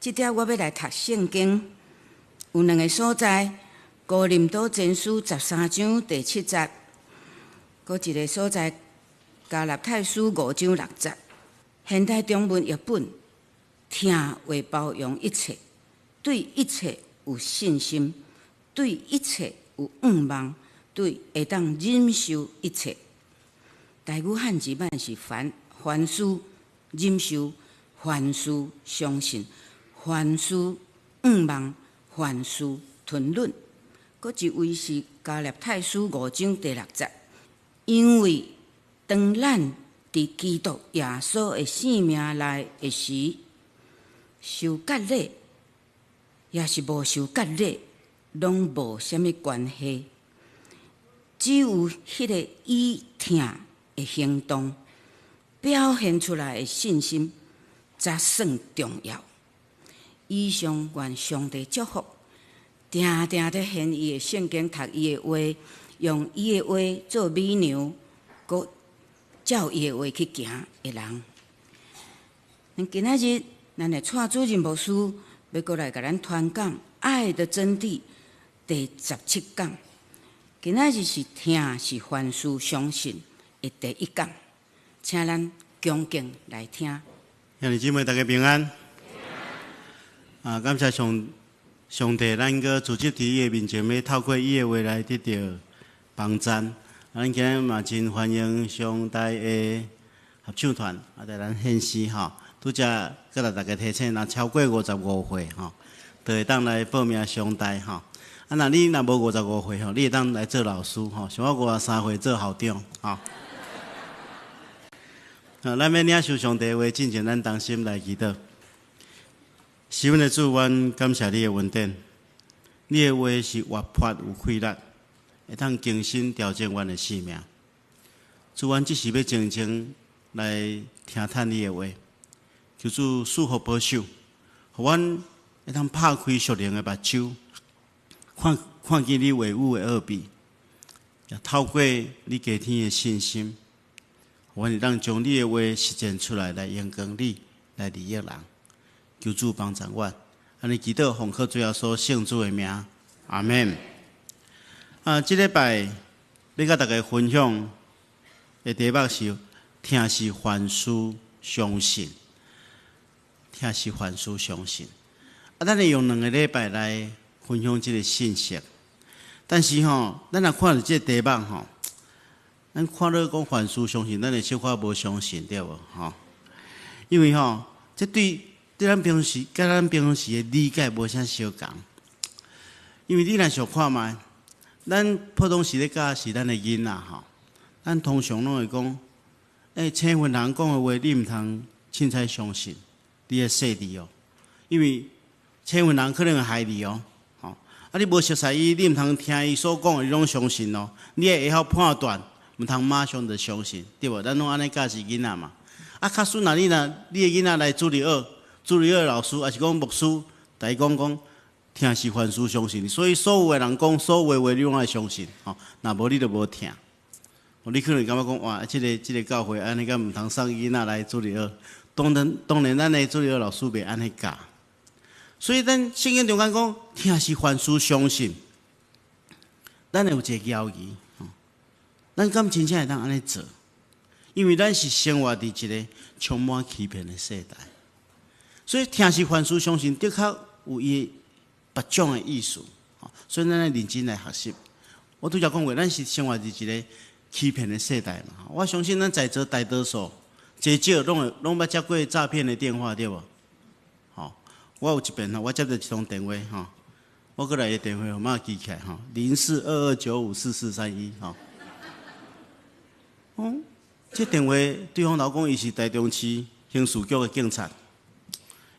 這點我欲來讀聖經，有兩个所在，哥林多前書十三章第七節，閣一个所在，加拉太書五章六節。現代中文譯本，疼會包容一切，對一切有信心，對一切有盼望，對會當忍受一切。台語漢字版是凡凡事忍受，凡事相信，凡事盼望，凡事吞忍。閣一位是加拉太書五章第六節，因為當咱佇基督耶穌的性命內的時，受割禮抑是無受割禮，攏無啥物關係，只有彼个以疼的行動表現出來的信心，才算重要。以上願上帝祝福，定定咧掀伊的聖經，讀伊的話，用伊的話做米糧，閣照伊的話去行的人。咱今仔日，咱的蔡主任牧師欲閣來共咱傳講愛的真諦第十七講。今仔日是疼是凡事相信的第一講，請咱恭敬來聽。兄弟姊妹，大家平安。啊，感謝上上帝，咱閣組織佇伊的面前，欲透過伊的話來得著幫贊。啊，咱今日嘛真歡迎上大的合唱團啊，來咱獻詩吼。拄才閣來大家提醒，若超過五十五歲吼，就會當來報名上大吼。啊，若你若無五十五歲吼，你會當來做老師吼。像我五十三歲做校長吼。啊，咱欲領受上帝的話，進前咱同心來祈禱。是阮的主，阮感謝你的恩典。你的話是活潑有氣力，會當更新調整阮的生命。主，阮這時欲靜靜來聽探你的話，求主賜福保守，予阮會當拍開屬靈的目睭，看看見你話語的奧秘，也透過你加添的信心，予阮會當將你的話實踐出來，來榮光你，來利益人。求主幫助阮，按呢祈禱奉靠主耶穌聖子的名，阿們。啊，這禮拜欲佮大家分享的題目是：疼是凡事相信，疼是凡事相信。啊，咱會用兩个禮拜來分享這个信息。但是吼，咱若看著這个題目吼，咱看著講凡事相信，咱會小可無相信對無？吼，因為吼，這對對咱平常時，佮咱平常時的理解無啥相仝。因為你若想看覓，咱普通時咧教是咱的囡仔吼，咱通常攏會講，欸，請份人講的話，你毋通凊彩相信，你愛細膩哦。因為請份人可能會害你哦，吼，啊，你無熟似伊，你毋通聽伊所講的，你攏相信哦。你愛會曉判斷，毋通馬上就相信，對無？咱攏按呢教是囡仔嘛。啊，假使若你若你的囡仔來主日學，主日學老師，抑是講牧師，共伊講講，疼是凡事相信，所以所有的人講所有的話，你攏愛相信，吼，若無你就無疼。你可能感覺講哇，這个這个教會按呢敢毋通送囡仔來主日學？當然，當然，咱的主日學老師袂按呢教。所以咱聖經中間講，疼是凡事相信，咱會有一个猶疑，咱敢真正會當按呢做？因為咱是生活佇一个充滿欺騙的世代。所以，疼是凡事相信，的確有伊別種的意思。所以，咱愛認真來學習。我拄才講過，咱是生活佇一个欺騙的世代嘛。我相信咱在座大多數，濟少攏會攏捌接過詐騙的電話，對無？吼，我有一遍吼，我接著一通電話吼，我閣來個電話號碼記起來吼，0422954431吼。哦，這電話對方老講伊是台中市刑事局的警察。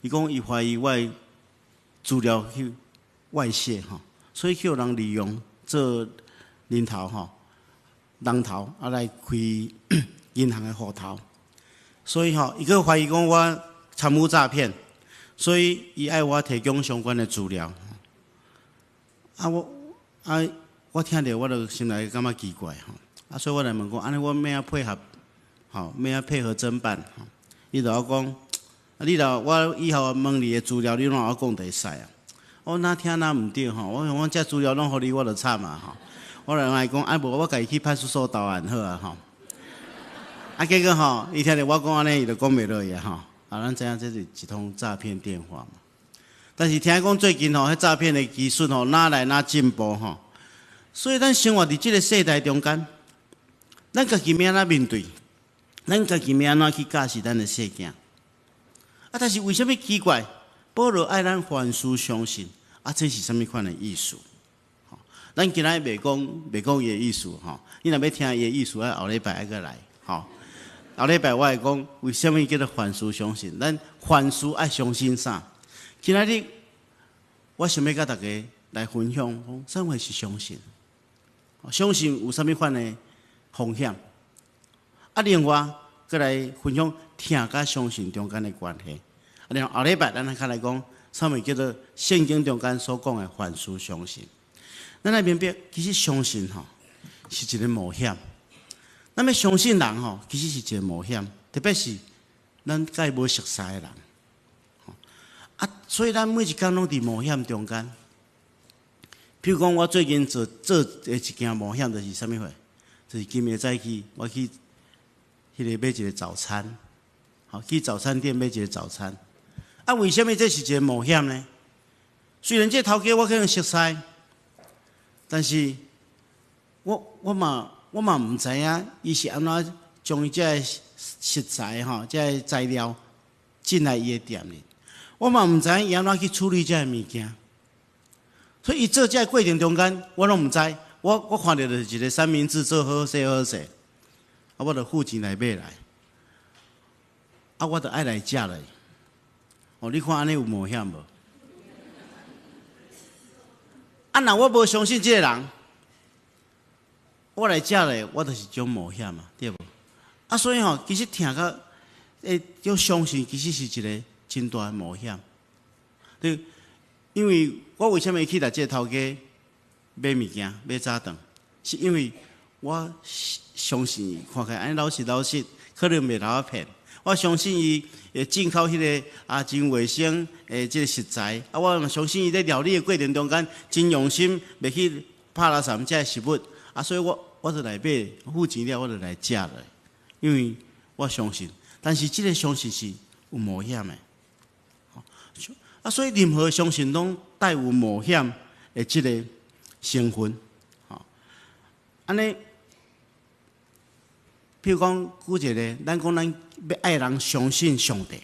伊講伊懷疑我的資料去外洩吼，所以去予人利用做人頭吼，人頭啊來開銀行的戶頭，所以吼，伊閣懷疑講我參與詐騙，所以伊愛我提供相關的資料。啊我啊我聽著我就心內感覺奇怪吼，啊所以我來問講，按呢我欲按怎配合，吼欲按怎配合偵辦？吼，伊就我講。啊，你若我以後問你的資料，你攏會講就會使啊。我哪聽哪毋對吼，我想講這資料攏予你，我就慘啊吼。我就來講，啊無我家己去派出所投案好啊吼。啊結果吼，伊聽著我講按呢，伊就講袂落去啊吼。啊，咱知影這是一通詐騙電話嘛。但是聽講最近吼，彼詐騙的技術吼，哪來哪進步吼。所以咱生活佇這个世代中間，咱家己欲按怎面對？咱家己欲按怎去教示咱的細囝？啊，但是為啥物奇怪？保羅愛咱凡事相信，啊，這是啥物款的意思？咱今仔日袂講伊的意思吼。你若欲聽伊的意思，愛後禮拜愛閣來吼。後禮拜我會講為啥物叫做凡事相信？咱凡事愛相信啥？今仔日我想欲佮大家來分享，講啥物是相信？相信有啥物款的風險？啊，另外，閣來分享疼佮相信中間的關係。啊，然後後禮拜咱較來講，啥物叫做聖經中間所講的凡事相信。咱來明白，其實相信吼是一個冒險。咱欲相信人吼，其實是一個冒險，特別是咱佮伊無熟似的人。啊，所以咱每一工攏佇冒險中間。譬如講，我最近做做的一件冒險，就是啥物貨？就是今暝早起，我去彼个買一个早餐，好，去早餐店買一个早餐。啊，為啥物這是一個冒險呢？雖然這個頭家我可能熟似，但是我嘛毋知影伊是按怎將伊這个食材吼，這个材料進來伊的店裡。我嘛毋知影伊按怎去處理這个物件。所以伊做這个過程中間，我攏毋知。我看著就是一个三明治做好勢好勢，啊，我就付錢來買來，啊，我就愛來食咧。哦，你看按呢有冒險無？啊，若我無相信這个人，我來食咧，我就是一種冒險嘛，對無？啊，所以吼，其實疼佮叫相信，其實是一个真大的冒險。對，因為我為啥物去共這个頭家買物件、買早頓？是因為我相信伊，看起來按呢老實老實，可能袂予我騙。我相信伊會進口彼个啊真衛生的這个食材。啊，我嘛相信伊咧料理的過程中間真用心，袂去拍垃圾這个食物。啊，所以我就來買，付錢了我就來食咧。因為我相信，但是這个相信是有冒險的。啊，所以任何相信攏帶有冒險的這个成分。吼，按呢，譬如講，舉一个，咱講咱欲愛人相信上帝，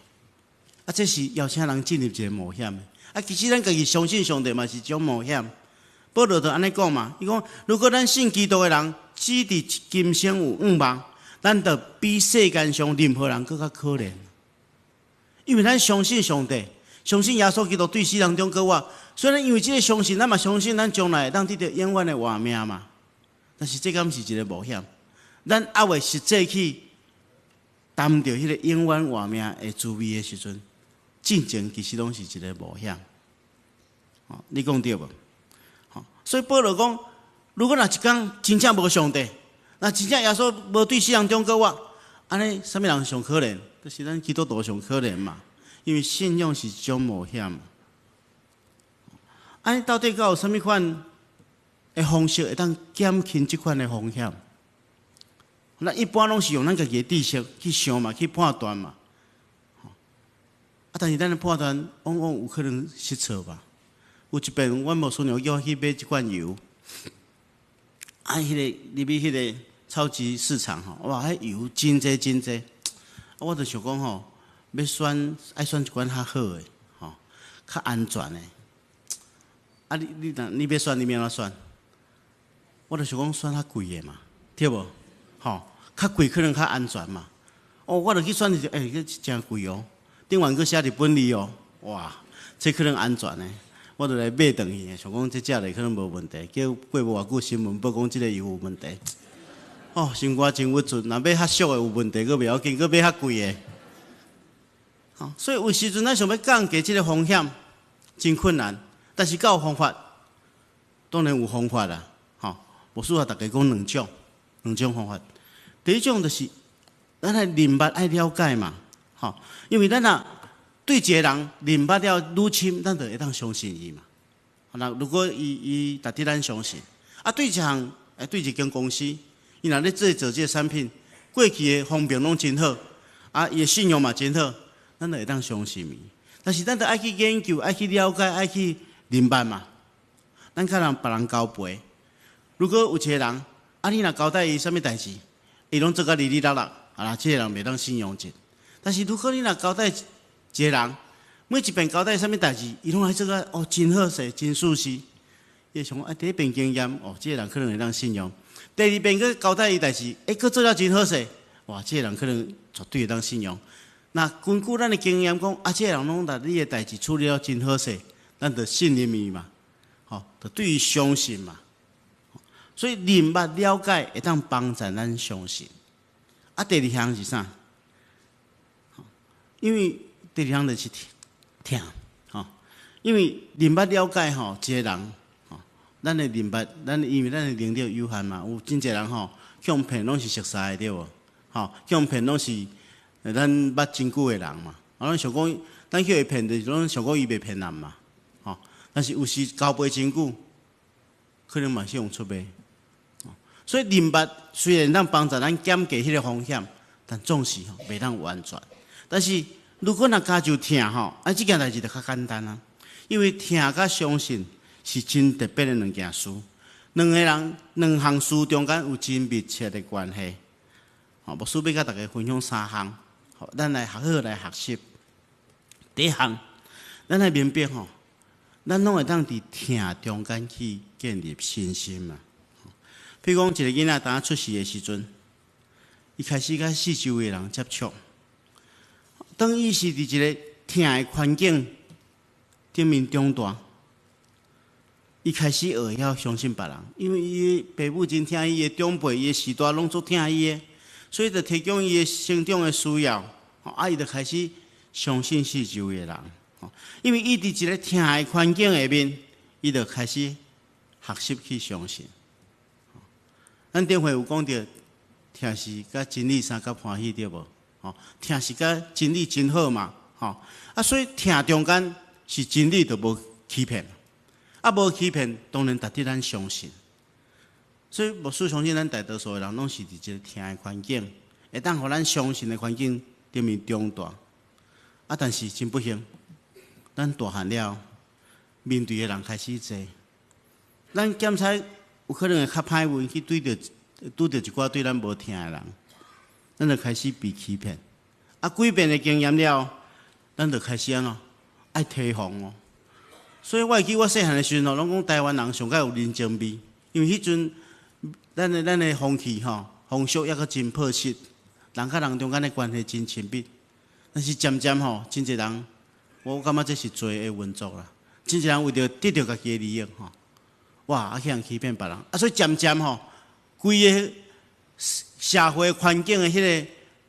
啊，這是邀請人進入一个冒險的。啊，其實咱家己相信上帝嘛是一種冒險。保羅就按呢講嘛，伊講如果咱信基督的人，只佇今生有向望，咱就比世間上任何人閣較可憐。因為咱相信上帝，相信耶穌基督對死人中復活，雖然因為這个相信，咱嘛相信咱將來會當得著永遠的活命嘛。但是這敢是一个冒險？咱猶未實際去擔著彼个永遠活命的滋味的時陣，進前其實攏是一个冒險。你講對無？所以保羅講，如果若一工真正無上帝，若真正耶穌無對死人中復活，按呢，啥物人上可憐？就是咱基督徒上可憐嘛。因為信仰是一種冒險。按呢，到底閣有啥物款的方式會當減輕這款的風險？咱一般攏是用咱家己的知識去想嘛，去判斷嘛。啊，但是咱的判斷往往有可能失錯吧。有一遍，阮牧師娘叫我去買一罐油，啊，彼个入去彼个超級市場吼，哇，彼油真濟真濟，啊，我就想講吼，欲選愛選一款較好的，吼，較安全的。啊，你若你欲選，你欲按怎選？我就想講選較貴的嘛，對無？吼，較貴可能較安全嘛。哦，我就去選一個，欸，這誠貴哦，頂懸閣寫日本字哦，哇，這可能安全的。我就來買轉去，想講這食落可能無問題。結果過無偌久，新聞報講這个油有問題。哦，心肝真鬱卒，若買較俗的有問題，閣袂要緊，閣買較貴的。吼，所以有時陣咱想欲降低這个風險，真困難。但是閣有方法，當然有方法啦。吼，牧師共大家講兩種，兩種方法。第一種就是咱愛明白、愛了解嘛。吼，因為咱若對一个人認捌了愈深，咱就會當相信伊嘛。那如果伊伊值得咱相信，啊，對一項，對一間公司，伊若咧製造這个產品，過去的風評攏真好，啊，伊的信用嘛真好，咱就會當相信伊。但是咱著愛去研究，愛去了解，愛去認捌嘛。咱佮人別人交陪，如果有一个人，啊，你若交代伊啥物代志，伊攏做甲離離落落，啊，這个人袂當信用者。但是如果你若交代一个人，每一遍交代啥物代志，伊攏來做甲哦，真好勢，真舒適。伊會想講啊，第一遍經驗哦，這個人可能會當信用。第二遍閣交代伊代志，欸，閣做了真好勢，哇，這個人可能絕對會當信用。那根據咱的經驗講，啊，這個人攏共你的代誌處理了真好勢，咱就信任伊嘛，吼，就對伊相信嘛。所以認捌了解會當幫助咱相信。啊，第二項是啥？因為第二項就是疼，吼，因為認捌了解吼，一個人，吼，咱的認捌，咱因為咱的能力有限嘛，有真濟人吼，去予騙攏是熟似的對無？吼，去予騙攏是咱捌真久的人嘛，啊，咱想講，咱去予伊騙，就是攏想講伊袂騙人嘛，吼。但是有時交陪真久，可能嘛是予出賣。所以認捌雖然當幫助咱減低彼个風險，但總是吼袂當完全。但是如果若加上疼吼，啊，這件代誌就較簡單啊。因為疼佮相信是真特別的兩件事，兩个人兩項事中間有真密切的關係。吼，牧師欲佮大家分享三項，好，咱來好好來學習。第一項，咱來明白吼，咱攏會當佇疼中間去建立信心嘛。譬如講，一個囡仔當出世的時陣，伊開始佮四周圍的人接觸。當伊是佇一個疼的環境頂面長大，伊開始學會曉相信別人，因為伊的爸母真疼伊的長輩，伊的序大攏足疼伊的，所以就提供伊的成長的需要。啊，伊就開始相信四周圍的人。因為伊佇一個疼的環境下面，伊就開始學習去相信。咱頂回有講著，疼是佮真理相佮歡喜對無？吼，疼是佮真理真好嘛，吼啊，所以疼中間是真理就無欺騙，啊無欺騙，當然值得咱相信。所以牧師相信咱大多數的人攏是佇一個疼的環境，會當予咱相信的環境頂面長大。啊，但是真不幸，咱大漢了，面對的人開始濟，咱檢查有可能會較歹運去對著拄著一寡對咱無疼的人，咱就開始被欺騙。啊，幾遍的經驗了，咱就開始按怎愛提防哦。所以我會記我細漢的時陣吼，攏講台灣人上較有人情味，因為彼陣咱的風氣吼，風俗猶閣真樸實，人佮人中間的關係真親密。但是漸漸吼，真濟人，我感覺這是罪的運作啦。真濟人為著得著家己的利益吼，哇，啊去予欺騙別人，啊，所以漸漸吼，規个社會環境的彼个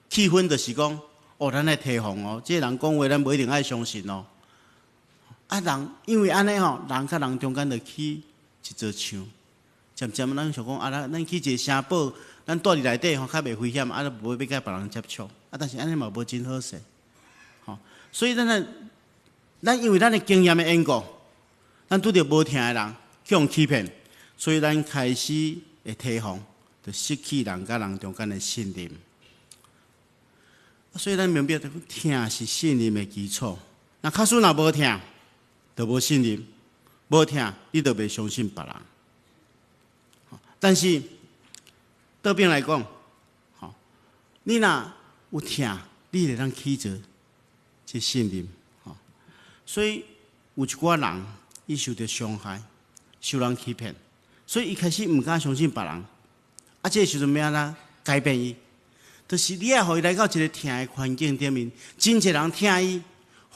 氣氛就是講，哦，咱愛提防哦，這个人講話咱無一定愛相信哦。啊，人因為按呢吼，人佮人中間就起一座牆，漸漸咱想講啊，咱起一个城堡，咱蹛佇內底吼較袂危險，啊，就無欲佮別人接觸。啊，但是按呢嘛無真好勢，吼。所以咱的，咱因為咱的經驗的緣故，咱拄著無疼的人去予欺騙，所以咱開始會提防，就失去人佮人中間的信任。所以咱明白，疼是信任的基礎。若假使若無疼，就無信任；無疼，你就袂相信別人。但是倒邊來講，吼，你若有疼，你會當起做這信任。吼，所以有一寡人，伊受著傷害，受人欺騙，所以伊開始毋敢相信別人。啊，這个時陣欲按怎改變伊？就是你愛予伊來到一个疼的環境頂面，真濟人疼伊，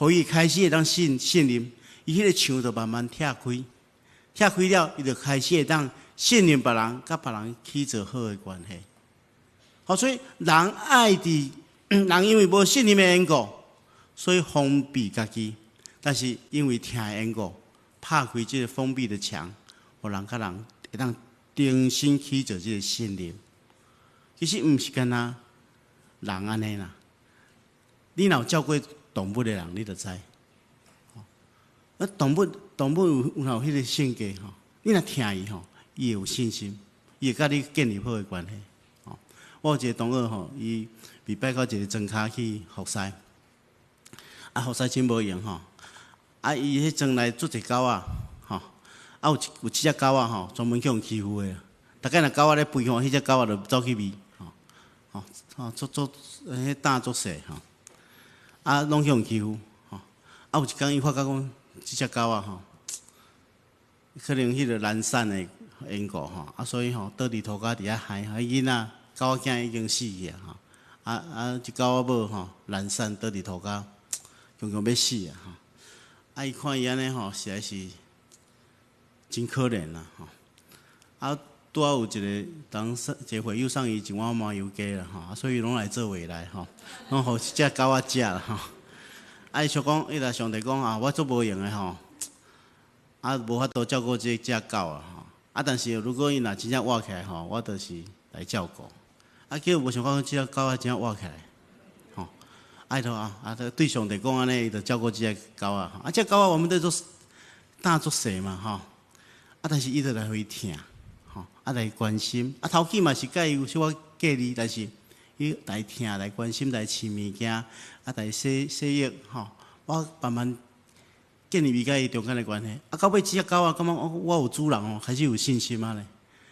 予伊開始會當信任，伊彼个牆就慢慢拆開，拆開了，伊就開始會當信任別人，佮別人起做好的關係。好，所以人愛佇人因為無信任的緣故，所以封閉家己；但是因為疼的緣故，拍開這个封閉的牆，予人佮人會當重新起做這个信任。其實毋是干焦人按呢啦，你若有照過動動物的人，你就知。啊，動物有彼个性格吼，你若疼伊吼，伊會有信心，伊會佮你建立好的關係。吼，我有一個同學吼，伊被派到一個莊跤去服侍，啊，服侍真無閒吼，啊，伊彼莊內足濟狗仔，吼，啊，有七隻狗仔吼，專門去予欺負的。逐擺若狗仔咧吠吼，彼隻狗仔就走去避，吼，吼，吼，足足彼膽足細吼，啊，攏去予欺負，吼，啊，有一工伊發覺講，這隻狗仔吼，可能彼个難產的緣故吼，啊，所以吼，倒佇塗跤佇遐害，彼囡仔狗仔囝已經死去啊，吼，啊啊，這狗仔母吼難產倒佇塗跤，強強欲死啊，吼，啊，伊看伊按呢吼，實在是真可憐啦，吼，啊，拄仔有一个當一个會友送伊一碗麻油雞啦，吼，啊，所以攏來做伙來吼，攏予這隻狗仔食啦，吼。啊！伊想講，伊來上帝講啊，我足無閒的吼，啊，無法度照顧這隻狗啊，吼。啊，但是如果伊若真正活起來吼，我就是來照顧。啊，結果無想講這隻狗仔真正活起來，吼。啊，伊就啊，啊，對上帝講按呢，伊就照顧這隻狗仔。啊，這隻狗仔我們都做膽足細嘛，吼。啊，但是伊就來予伊疼，吼，啊來關心。啊，頭起嘛是佮伊有小可隔離，但是伊來疼、來關心、來飼物件，啊，來洗洗浴，吼。我慢慢建立伊佮伊中間的關係。啊，到尾這隻狗仔感覺我有主人哦，開始有信心啊咧。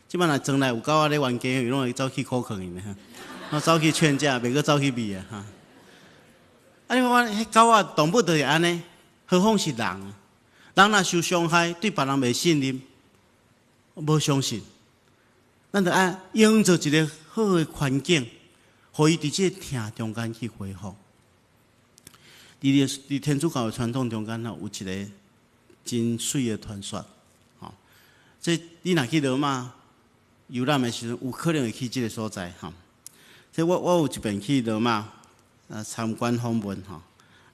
這擺若莊內有狗仔咧冤家，伊攏會走去苦勸𪜶呢，我走去勸架，袂閣走去避啊。哈。啊，你看彼狗仔動物就是按呢，何況是人？人若受傷害，對別人袂信任，無相信，咱著愛營造一個好的環境，予伊佇這個疼中間去恢復。佇天主教的傳統中間吼，有一個真媠的傳說，吼。這你若去羅馬遊覽的時陣，有可能會去這個所在，吼。這我有一遍去羅馬啊參觀訪問，吼。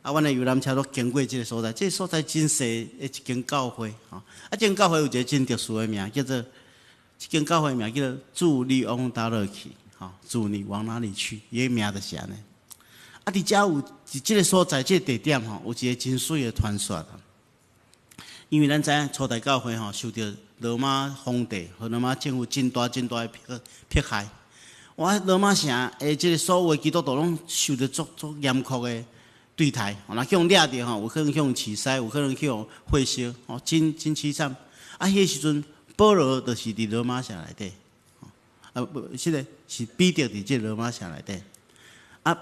啊，阮的遊覽車攏經過這個所在，這個所在真細的一間教會，吼。啊，這間教會有一個真特殊的名，叫做這間教會名叫做主你往佗落去，吼，主你往哪裡去？伊的名就是按呢。啊，佇遮有佇這個所在，這個地點吼，有一個真媠的傳說。因為咱知影初代教會吼，受著羅馬皇帝和羅馬政府真大真大的迫害。哇，羅馬城的這個所有的基督徒攏受著足足嚴酷的對待，若去予掠著吼，有可能去予飼獅，有可能去予火燒，吼，真真淒慘。啊，彼個時陣，保羅就是佇羅馬城內底，啊無，這個是彼得佇這個羅馬城內底。啊，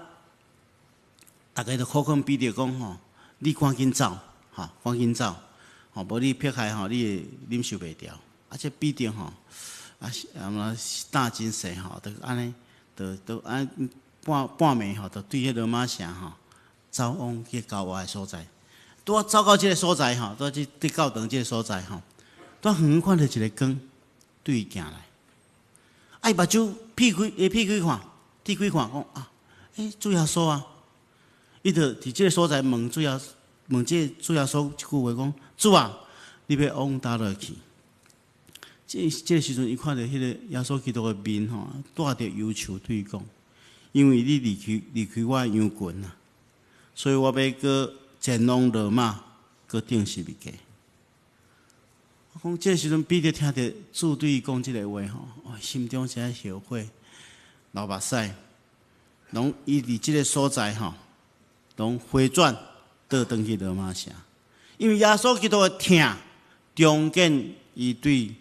逐家就苦勸彼得講吼，你趕緊走，吼，趕緊走，吼，無你迫害吼，你會忍受袂牢。啊，這彼得吼，啊是啊，膽真細吼，就按呢，就就按半半暝吼，就對彼羅馬城吼，走往去郊外的所在。拄仔走到這個所在吼，拄仔這佇教堂這個所在吼，拄仔遠遠看著一個光對伊行來。啊，伊目睭撇開，伊撇開看，鐵開看，講啊，欸，主耶穌啊！伊就佇這個所在問主耶，問這個主耶穌一句話講：主啊，你欲往佗落去？這個時陣，伊看著彼個耶穌基督的面吼，帶著憂愁對伊講：因為你離開我的羊群啊，所以我欲閣前往羅馬，閣釘十字架。我講這個時陣，彼得聽著主對伊講這个話吼，哦，心中實在後悔，流目屎，攏伊佇這個所在吼，攏回轉倒轉去羅馬城，因為耶穌基督的疼，重建伊對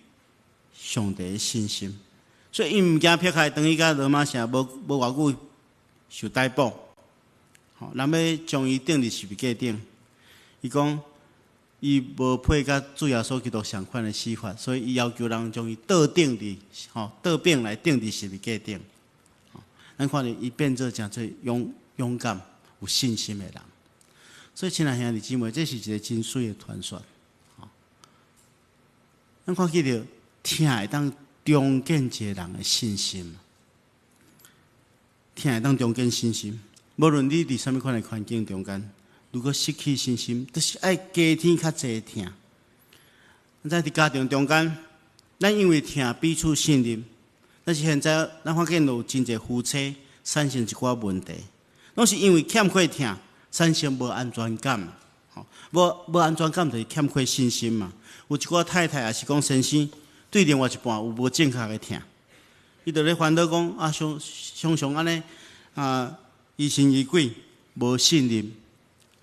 上帝的信心，所以伊毋驚迫害，轉去到羅馬城，無無偌久受逮捕，吼，人欲將伊釘佇十字架頂，伊講伊無配佮主耶穌基督相款的死法，所以伊要求人將伊倒釘佇吼倒反來釘佇十字架頂。咱看著伊變做誠濟勇敢、有信心的人。所以，親愛兄弟姊妹，這是一個真媠的傳說。咱看見著疼會當重建一個人的信心，疼會當重建信心。無論你佇啥物款的環境中間，如果失去信心，就是愛加添較濟疼。咱佇家庭中間，咱因為疼彼此信任，但是現在咱發現有真濟夫妻產生一寡問題，攏是因為欠缺疼，產生無安全感。吼，無安全感就是欠缺信心嘛。有一寡太太抑是講先生，對另外一半有無正確的疼，伊就咧煩惱講啊，常常常按呢啊，疑神疑鬼，無信任，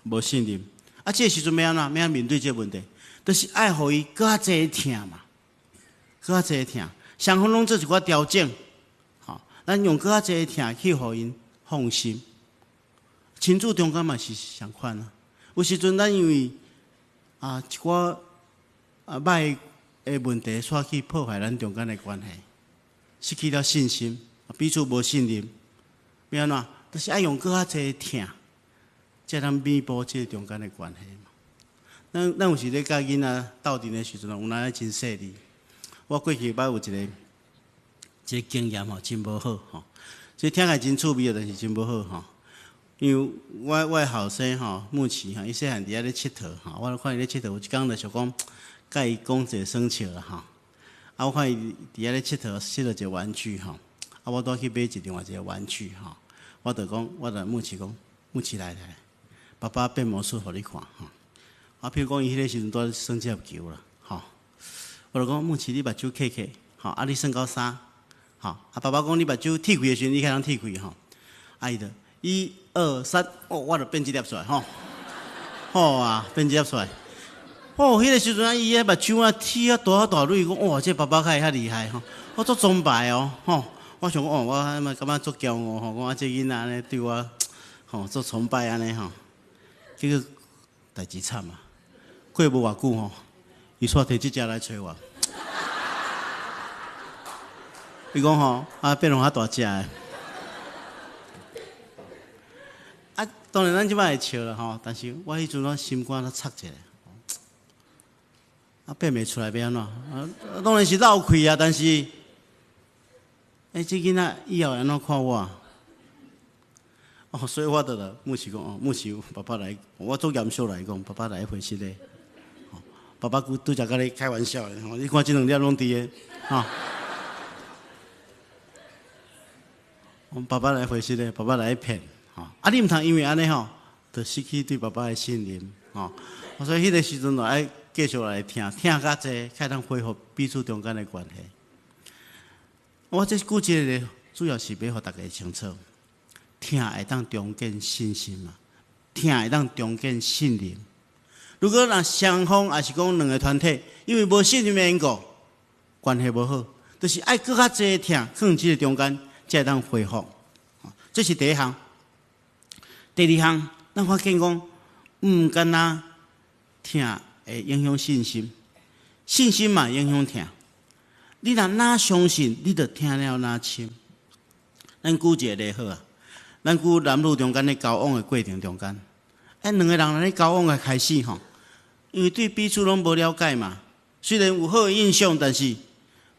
無信任。啊，這个時陣欲按怎？欲按怎面對這個問題？就是愛予伊閣較濟疼嘛，閣較濟疼。雙方攏做一寡調整，吼，咱用閣較濟疼去予𪜶放心。親子中間嘛是相款啊。有時陣咱因為啊一寡啊歹的問題，煞去破壞咱中間的關係，失去了信心，彼此無信任，欲按怎？就是愛用閣較濟疼，才通彌補這個中間的關係嘛。咱有時咧佮囡仔鬥陣的時陣，有當真細膩。我過去捌有一個經驗吼，真無好吼。這聽起來真趣味，但是真無好吼。因為我的後生吼，牧琪吼，伊細漢佇遐咧𨑨迌吼，我看伊咧𨑨迌，有一工就想講，佮伊講一個耍笑啦吼。啊，我看伊佇遐咧𨑨迌，𨑨迌一個玩具吼。啊，我拄去買一另外一個玩具吼。我就講，我就牧琪講，牧琪來來，爸爸變魔術予你看吼。啊，譬如講伊彼个時陣拄耍接球啦，吼。我就講牧琪，你目睭瞌瞌，吼，啊，你算到三，吼。啊，爸爸講你目睭鐵開的時陣，你較通鐵開吼。啊，伊就一二三，哦，我就變一粒出來吼。好啊，變一粒出來。哦，彼个時陣啊，伊彼目睭啊，鐵啊大大蕊，講哇，這爸爸較會遐厲害吼，我足崇拜哦，吼。我想講哦，我嘛感覺足驕傲吼，講啊，這囡仔按呢對我，吼，足崇拜按呢吼。結果代誌慘啊！過無偌久吼，伊煞提這隻來揣我。伊講吼，啊變予較大隻的。啊，當然咱這擺會笑啦吼，但是我彼陣我心肝都插一下。啊，變袂出來欲按怎？啊，當然是落氣啊，但是，欸，這囡仔以後會按怎看我？哦，所以我就來牧師講哦，牧師爸爸來，我足嚴肅來講，爸爸來回釋咧。爸爸拄拄才共你開玩笑的，吼，你看這兩粒攏佇个，吼。阮爸爸來回釋咧，爸爸來騙，吼。啊，你毋通因為按呢吼，就失去對爸爸的信任，吼。所以彼个時陣就愛繼續來疼，疼較濟，才通恢復彼此中間的關係。我這舉這個例，主要是欲予大家清楚，疼會當重建信心嘛，疼會當重建信任。如果若雙方抑是講兩个團體，因為無信任的緣故，關係無好，就是愛閣較濟疼，放佇這個中間，才會當恢復。這是第一項。第二項，咱發現講，毋干焦疼會影響信心，信心嘛影響疼。你若哪相信，你就疼了哪深。咱舉一個例好啊，咱舉男女中間咧交往的過程中間，欸，兩個人咧交往的開始吼，因為對彼此攏無了解嘛，雖然有好的印象，但是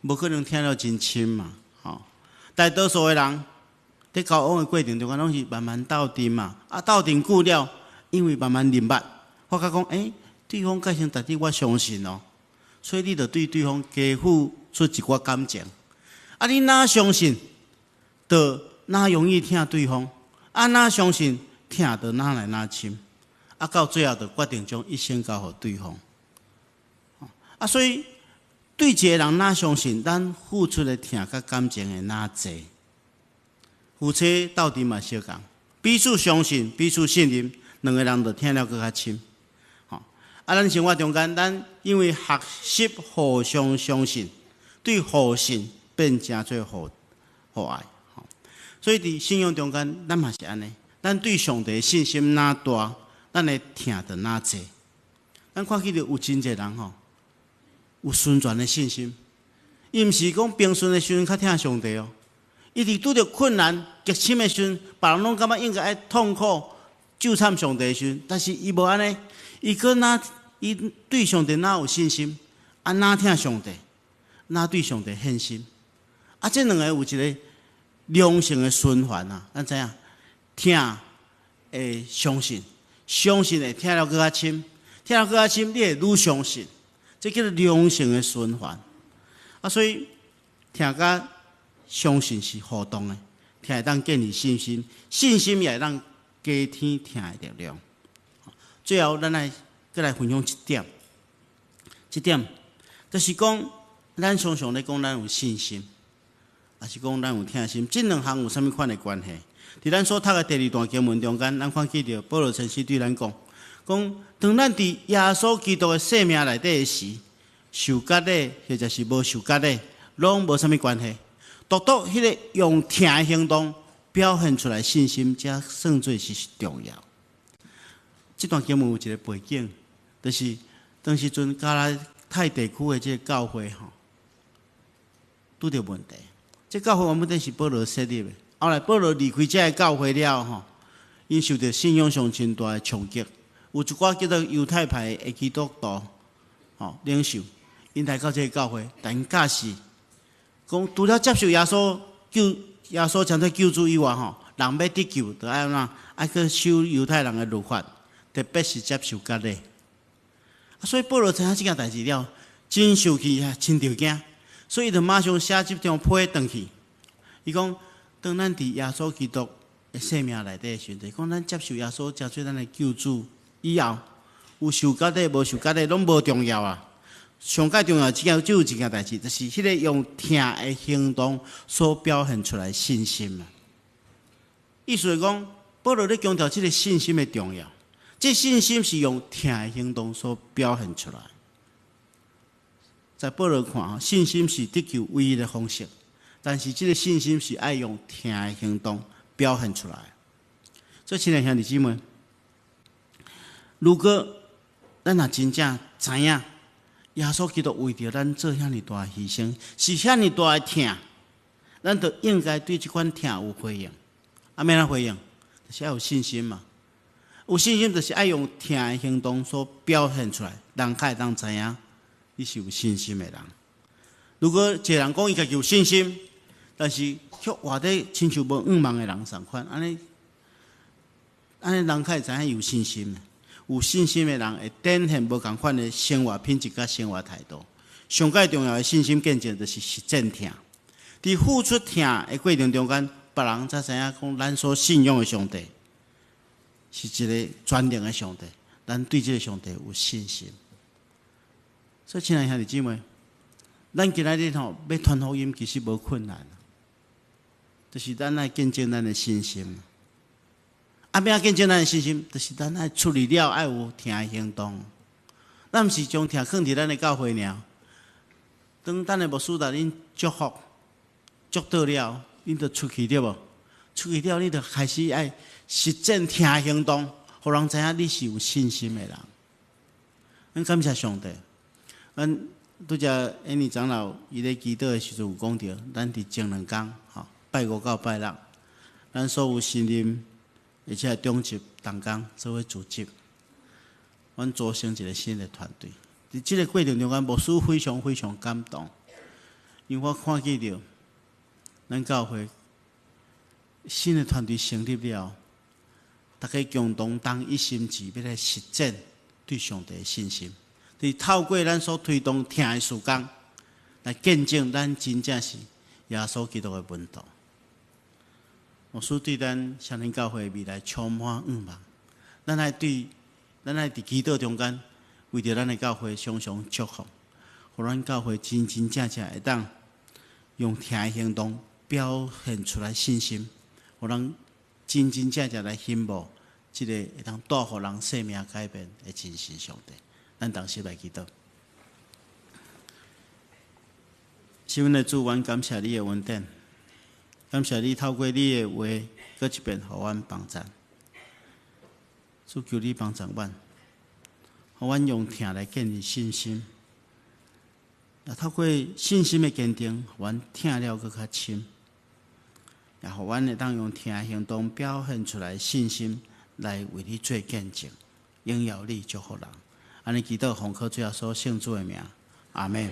無可能疼了真深嘛，吼。大多數的人佇交往的過程中間，攏是慢慢鬥陣嘛，啊，鬥陣久了，因為慢慢認捌，發覺講，欸，對方較先值得我相信哦，所以你就對對方加付出一寡感情。啊，你若相信，就若容易疼對方；啊，若相信，疼就若來若深。啊，到最後就決定將一生交予對方。啊，所以對一個人若相信，咱付出的疼佮感情會若濟。夫妻鬥陣嘛相仝，彼此相信，彼此信任，兩個人就疼了閣較深。吼，啊，咱生活中間，咱因為學習互相相信，對互信變成做互愛。吼，所以佇信仰中間，咱嘛是按呢，咱對上帝的信心若大，咱的疼就若濟。咱看見著有真濟人吼，有純全的信心，伊毋是講平順的時陣較疼上帝哦，伊佇拄著困難、極深的時陣，別人攏感覺應該愛痛苦、咒慘上帝的時陣，但是伊無按呢，伊閣若伊對上帝若有信心，啊，若疼上帝，若對上帝獻心，啊，這兩个有一个良性的循環啊，咱知影，疼會相信，相信會疼了閣較深，疼了閣較深，你會愈相信，這叫做良性的循環。啊，所以疼佮相信是互動的，疼會當建立信心，信心也會當加添疼的力量。最後，咱來閣來分享一點，這點就是講，咱常常咧講咱有信心，抑是講咱有疼心，這兩項有啥物款的關係？佇咱所讀的第二段經文中間，咱看見著保羅先生對咱講，講當咱佇耶穌基督的生命內底的時，受割禮或者是無受割禮，攏無啥物關係。獨獨彼個用疼的行動表現出來信心，才算做是重要。這段經文有一個背景，就是當時陣加拉太地區的這個教會吼，拄著問題。這教會原本是保羅設立的，後來保羅離開這个教會了吼，𪜶受著信仰上真大的衝擊。有一寡叫做猶太派的基督徒吼領袖，𪜶來到這個教會，但𪜶教示講，除了接受耶穌救耶穌成做救主以外吼，人欲得救，就愛按怎？愛去守猶太人的律法，特別是接受割禮。所以保羅知影這件代誌了，真受氣啊，真著驚，所以伊就馬上寫這張批轉去。伊講，當咱佇耶穌基督的生命內底的時陣，講咱接受耶穌成做咱的救主以後，有受割禮無受割禮攏無重要啊。上蓋重要，這件只有一件代誌，就是彼個用疼的行動所表現出來信心啊。意思是講，保羅咧強調這个信心的重要。這信心是用疼的行動所表現出來。在保羅看，信心是得救唯一的方式，但是這个信心是愛用疼的行動表現出來。所以，親愛兄弟姊妹，如果咱若真正知影耶穌基督為著咱做遐爾大的犧牲，是遐爾大的疼，咱就應該對這款疼有回應。啊，欲按怎回應？就是愛有信心嘛。有信心就是愛用疼的行動所表現出來，人較會當知影你是有信心的人。如果一个人講伊家己有信心，但是卻活得親像無向望的人仝款，按呢按呢人較會知影有信心。有信心的人會展現無仝款的生活品質佮生活態度。上蓋重要的信心見證就是實踐疼。佇付出疼的過程中間，別人才知影講咱所信仰的上帝是一个全能的上帝，咱對這个上帝有信心。所以，親愛兄弟姊妹，咱今仔日吼欲傳福音，其實無困難，就是咱愛見證咱的信心。啊，欲按怎見證咱的信心，就是咱愛出去了，愛有疼的行動。咱毋是將疼囥佇咱的教會爾，當咱的牧師共恁祝福、祝禱了，恁就出去對無？出去了，你就開始愛實踐疼行動，予人知影你是有信心的人。咱感謝上帝。咱拄才安尼長老伊咧祈禱的時陣有講著，咱佇前兩工吼，拜五到拜六，咱所有新任而且長執同工做伙組織，阮組成一个新的團隊。佇這个過程中間，牧師非常非常感動，因為我看見著咱教會新的團隊成立了，大家共同同一心志，欲來實踐對上帝的信心。佇透過咱所推動疼的事工，來見證咱真正是耶穌基督的門徒。牧師對咱雙連教會未來充滿向望。咱愛對，咱愛佇祈禱中間，為著咱的教會常常祝福，予咱教會真真正正會當用疼的行動表現出來信心，予人真真正正來仰慕這个會當帶予人生命改變的真神上帝。咱同心來祈禱。是阮的主，阮感謝你的恩典，感謝你透過你的話，閣一遍予阮幫贊。主求你幫助阮，予阮用疼來建立信心，也透過信心的堅定，予阮疼了閣較深，也予阮會當用疼行動表現出來信心，來為你做見證，榮耀你，祝福人。按呢祈禱，奉靠主耶穌聖子的名，阿門。